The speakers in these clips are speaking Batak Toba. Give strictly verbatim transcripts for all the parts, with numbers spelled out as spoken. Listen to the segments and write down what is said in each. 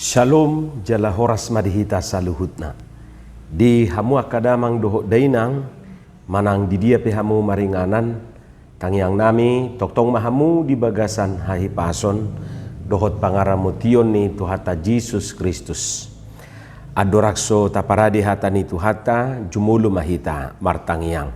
Shalom, jala horas ma di hita saluhutna. Di hamu angka damang dohot dainang, manang di dia pe hamu maringanan, tangiangnami, tongtong ma hamu di bagasan hahipason dohot pangaramotion ni Tuhanta Jesus Kristus. Andorang so taparade hata ni Tuhanta, jumolo ma hita martangiang.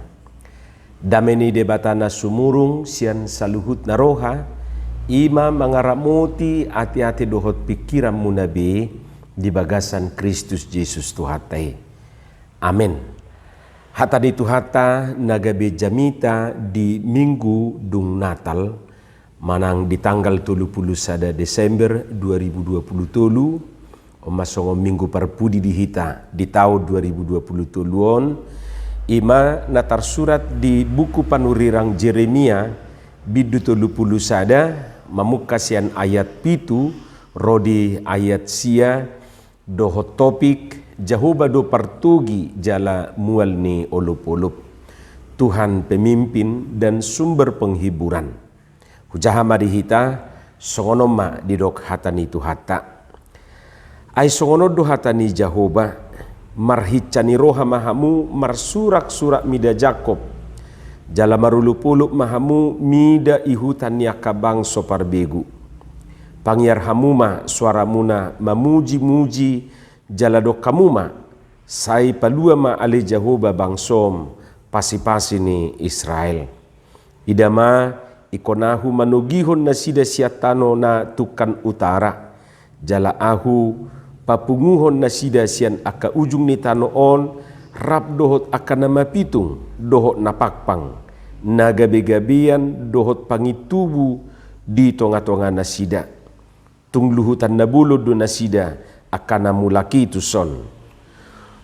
Dame ni Debata na sumurung sian saluhutna roha, i ma mangaramoti ateate dohot pingkiranmuna be di bagasan Kristus Jesus Tuhanta i. Amen. Hata ni Tuhanta na gabe jamita di Minggu dung Natal, manang di tanggal tolu pulu sada Desember dua ribu dua pulu tolu, on ma songon Minggu parpudi di hita di taon dua ribu dua pulu tolu on, i ma na tarsurat di buku panurirang Jeremia, bindu tolu pulu sada, mamungka sian ayat pitu ro di ayat sia, dohot topik, Jahowa do partogi jala mual ni olopolop, Tuhan pemimpin dan sumber penghiburan. Hujaha ma di hita, songon on ma didok hata ni Tuhanta. Ai songon on do hata ni Jahowa, marhinsa ni roha ma hamu marsuraksurak mida Jakob, jala marolopolop ma hamu mida ihutan ni angka bangso parbegu. Pangiar hamu ma soaramuna mamujimuji, jala dok hamu ma, sai palua ma ale Jahowa bangsom, pasipasi ni Israel. Ida ma, ingkon ahu manogihon nasida sian tano na tungkan utara, jala ahu papunguhon nasida sian angka ujung ni tano on, rap dohot angka na mapitung dohot na pangpang, na gabegabean dohot pangintubu di tongatonga nasida. Tung luhutan na bolon do nasida angka na mulak i tuson.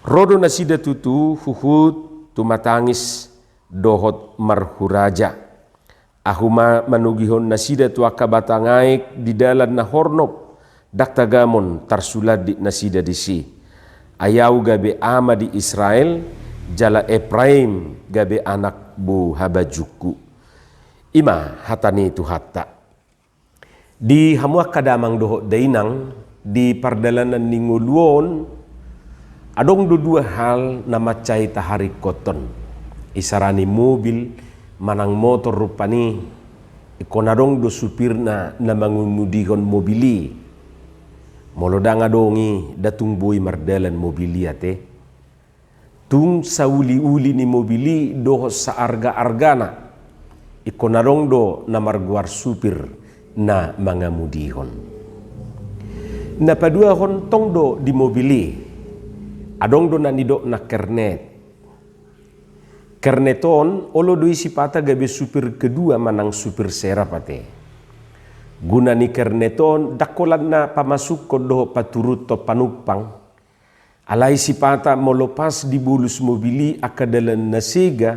Ro do nasida tutu huhut tumatangis dohot marhuraja. Ahu ma manogihon nasida tu angka batang aek di dalan na hornop, ndang tagamon tarsulandit nasida disi. Ai ahu gabe ama di Israel, jala Epraim gabe anak bohabajungku. I ma hata ni Tuhanta. Di hamu angka damang dohot dainang, di pardalanan ni ngolu on, adong do dua hal na mansai taharingkothon. Isarani mobil manang motor rupani, ingkon adong do supirna na mangemudihon mobil i. Molo ndang adong i, ndang tung boi mardalan mobil i ate. Tung sauliuli ni mobil i dohot saargaargana, ingkon adong do na margoar supir na mangamudihon. Na paduahon tong do di mobil i, adong do na nidokna kernet. Kernet on olo do i sipata gabe supir kedua manang supir serap ate. Guna ni kernet on ndang holan na pamasukhon dohot paturuthon panumpang. Alai sipata molo pas dibolus mobil i angka dalan na sega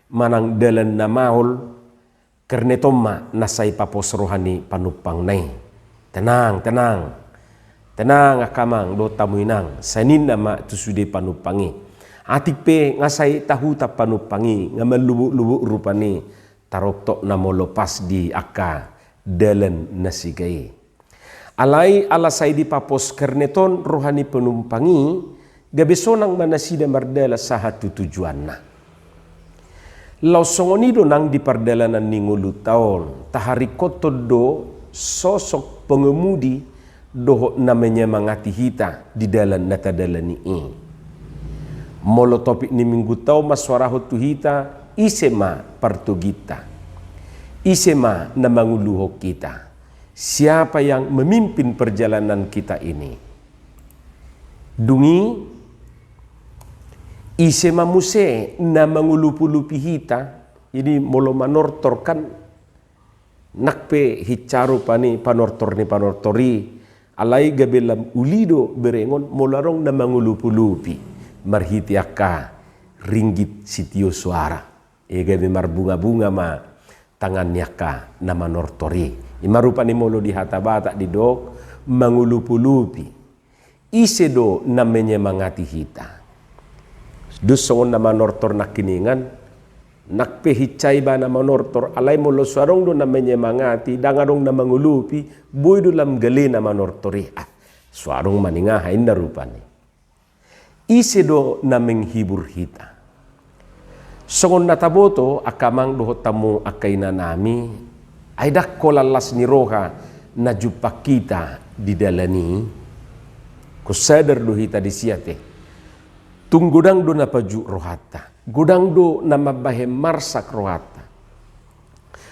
manang dalan na maol, kernet on ma na sai papos roha ni panumpangna i. Tenang, tenang. Tenang angka amang dohot hamu inang, sai ninna ma tu sude panumpang i. Atik pe nga sai tahutan panumpang i, nga manloboklobo rupani, taroktok na molo pas di angka dalan na sega i. Alai ala sai dipapos kernet on roha ni panumpang i, gabe sonang ma nasida mardalan sahat tu tujuanna. Laos songon i do nang di pardalanan ni ngolunta on, taharingkothon do sosok pengemudi dohot na menyemangati hita di dalan na tadalani i. Molo topik ni minggunta on mansoarahon tu hita, ise ma partoginta? Ise ma na manguluhon hita? Siapa yang memimpin perjalanan kita ini? Dung i, ise ma muse na mangolopolopi hita? Jadi molo manortor kan, nang pe hinsa rupani panortor ni panortor i, alai gabe lam uli do berengon molo adong na mangolopolopi marhite angka ringgit sitio soara. Ia gabe marbungabunga ma tangan ni angka na manortor i. I ma rupani molo di hata Batak didok mangolopolopi. Ise do na menyemangati hita? Dos songon na manortor nangkiningan, nang pe hinsa ibana manortor, alai molo so adong do na menyemangati, ndang adong na mangolopi, boi do lam gale na manortor i. Ah, So adong maningaha inna rupani. Ise do na menghibur hita? Songon na taboto angka amang dohot hamu angka inanami, ai ndang holan las ni roha na jumpang hita di dalan i. Ingkon sadar do hita disi ate. Tung godang do na pajuk rohanta, godang do na mambahen marsak rohanta.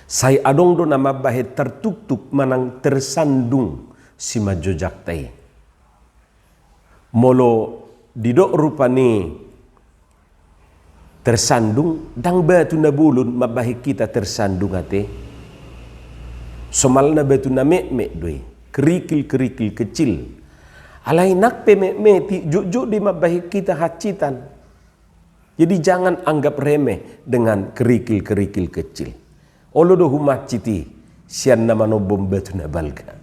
Sai adong do na mambahen tartuktuk manang tersandung simanjojakta i. Molo didok rupani tersandung, ndang batu na bolon mambahen hita tersandung ate. Somalna batu na metmet do i, kerikil-kerikil kecil. Alai nang pe metmet i jotjot do i mambahen hita hansitan. Jadi jangan anggap remeh dengan kerikil-kerikil kecil. Olo do humansit i sian na manombom batu na balga.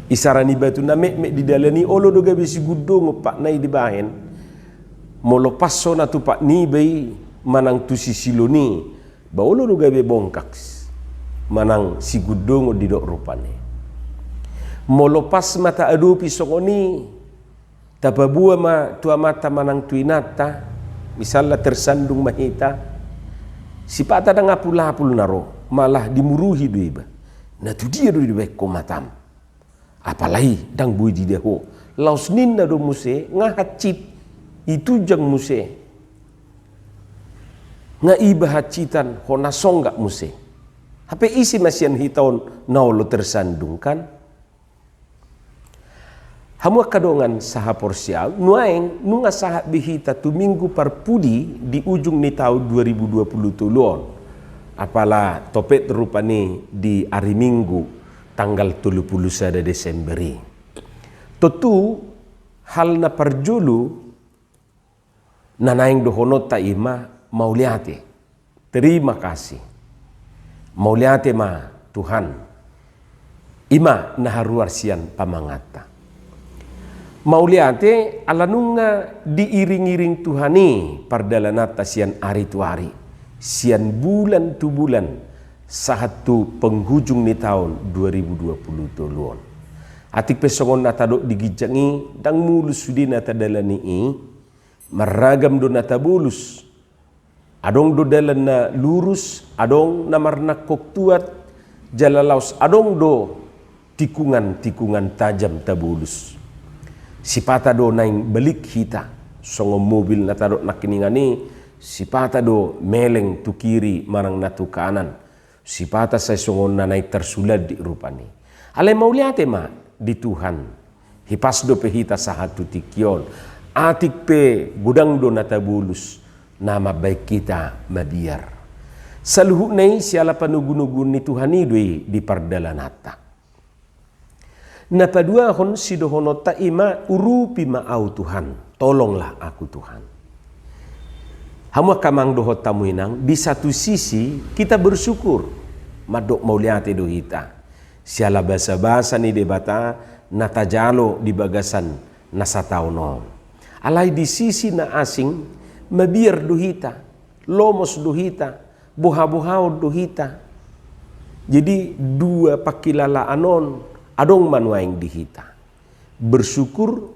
Isara ni batu na metmet di dalan i olo do gabe sigundongon patna i dibahen. Molo pas hona tu pat ni iba i manang tu sisilon i, ba olo do gabe bongkak manang sigundongon didok rupani. Molo pas ma taadopi songon i, tapaboa ma tu amanta manang tu inanta, misalna tersandung ma hita, sipata ndang apul-apul na ro, malah dimuruhi do iba. Na tu dia do dibahen ho matam? Apalai ndang boi diida ho. Laos ninna do muse, nga hansit i tunjang muse. Nga iba hansitan, hona songgap muse. Hape ise ma sian hita on na olo tersandung, kan? Hamu angka dongan sahaporseaon, nuaeng nunga sahat be hita tu Minggu Parpudi di ujung ni taon dua ribu dua puluh tolu on. Apala topet rupani di ari Minggu tanggal tolu puluh sada Desember i. Tontu hal na parjolo na naeng dohononta i ma mauliate. Terima kasih. Mauliate ma Tuhan. I ma na haruar sian pamanganta. Mauliate ala nunga diiring-iring Tuhan i pardalananta sian ari tu ari, sian bulan tu bulan, sahat tu penghujung ni taon dua ribu dua puluh tolu on. Atik pe songon na tadok di ginjang i, ndang mulus sude na tadalani i, marragam do na tabolus. Adong do dalan na lurus, adong na marnangkok tuat, jala laos adong do tikungan-tikungan tajam tabolus. Sipata do naeng balik hita, songon mobil na tadok nangkiningan i, sipata do meleng tu kiri manang na tu kanan. Sipata sai songon na naeng tarsulandik rupani. Alai mauliate ma di Tuhan. Hipas dope hita sahat tu tingki on. Atik pe godang do na tabolus, na mambahen hita mabiar. Saluhutna i siala panogunoguon ni Tuhan i do i di pardalananta. Na paduahon sidohononta i ma, urupi ma ahu Tuhan, tolonglah aku Tuhan. Hamu angka amang dohot hamu inang, di satu sisi kita bersyukur, mandok mauliate do hita. Siala basabasa ni Debata na tajalo di bagasan na sataon on. Alai di sisi na asing, mabiar do hita, lomos do hita, boha-bohaon do hita. Jadi dua pangkilalaan on adong ma nuaeng di hita. Bersyukur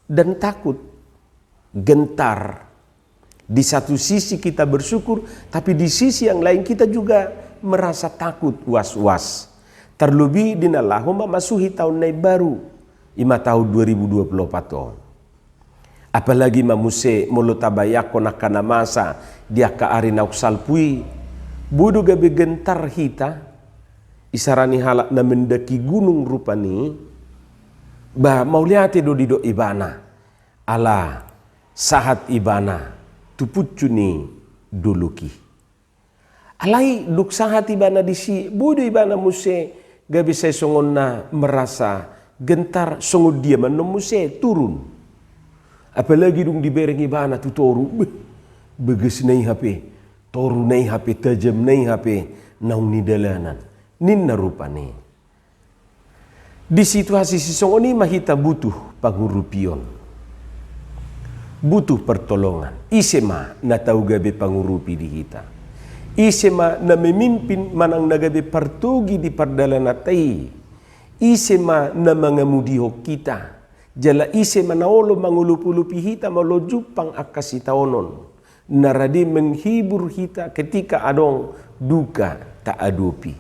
dan takut, gentar. Di satu sisi kita bersyukur, tapi di sisi yang lain kita juga merasa takut, was-was. Terlebih di na laho mamasuhi taon na imbaru, i ma taon dua ribu dua puluh opat on. Apalagi ma muse molo tabayangkon angka na masa di angka ari naung salpu i, boi do gabe gentar hita, isarani halak na mendaki gunung rupani, ba mauliate do didok ibana, ala sahat ibana tu puncu ni dolok i. Alai dung sahat ibana disi, boi do ibana muse gabe sai songon na merasa gentar, songon dia ma annon muse turun. Apalagi dung dibereng ibana tu toru, beh, bagasna i hape, toruna i hape, tajamna i hape naung nidalanan, ninna rupani. Di situasi sisongon i ma hita butuh pangurupion, butuh pertolongan. Ise ma na tau gabe pangurupi di hita? Ise ma na memimpin manang na gabe partogi di pardalananta i? Ise ma na mangamudihon hita? Jala ise ma na olo mangolopolopi hita molo jumpang angka sitaonon, na rade menghibur hita ketika adong duka taadopi.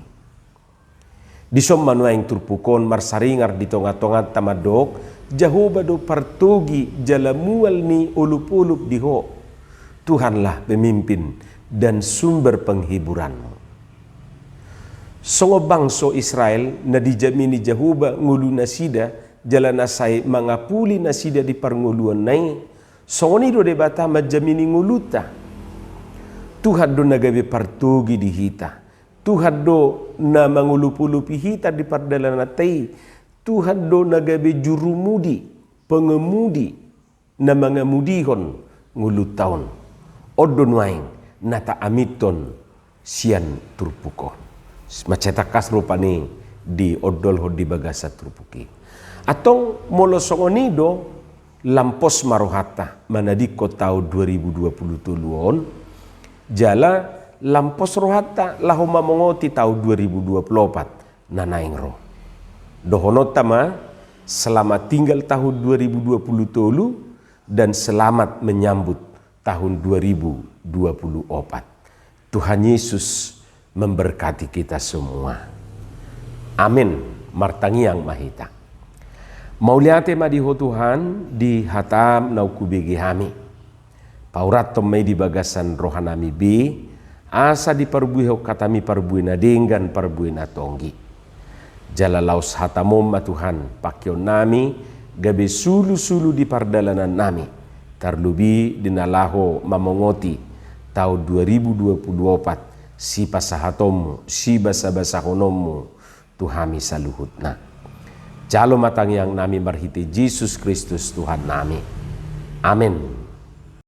Dison ma nuaeng turpuk on marsaringar di tongatonganta mandok, Jahowa do partogi jala mual ni olopolop di ho. Tuhanlah pemimpin dan sumber penghiburanmu. Songon bangso Israel na dijamini Jahowa ngolunasida, jala na sai mangapuli nasida di parngoluanna i, songon i do Debata manjamini ngolunta. Tuhan do na gabe partogi di hita. Tuhan do na mangolopolopi hita di pardalananta i. Tuhan do na gabe jurumudi, pengemudi, na mangamudihon ngolunta on. On do nuaeng na taamithon sian turpuk on. Mansai tangkas rupani diondolhon di bagasan turpuk i. Antong molo songon i do, lam pos ma rohanta manadingkon taon dua ribu dua puluh tolu on, jala lam pos rohanta laho mamongoti taon dua ribu dua puluh opat na naeng ro. Dohononta ma, selamat tinggal tahun dua ribu dua puluh tolu dan selamat menyambut tahun dua ribu dua puluh opat. Tuhan Yesus memberkati kita semua. Amin. Martangiang ma hita. Mauliate ma di Ho Tuhan, di hataM naung hubege hami. Paurathon ma i di bagasan rohanami be, asa diparbuehon hatami parbue na denggan, parbue na tonggi. Jala laos hataMon ma Tuhan, pangkeonnami gabe sulusulu di pardalanannami, tarlobi di na laho mamongoti taon dua ribu dua puluh opat, sipasahatonMu, sibasabasahononMu tu hami saluhutna. Jalo ma tangiangnami marhite Jesus Kristus Tuhannami. Amen.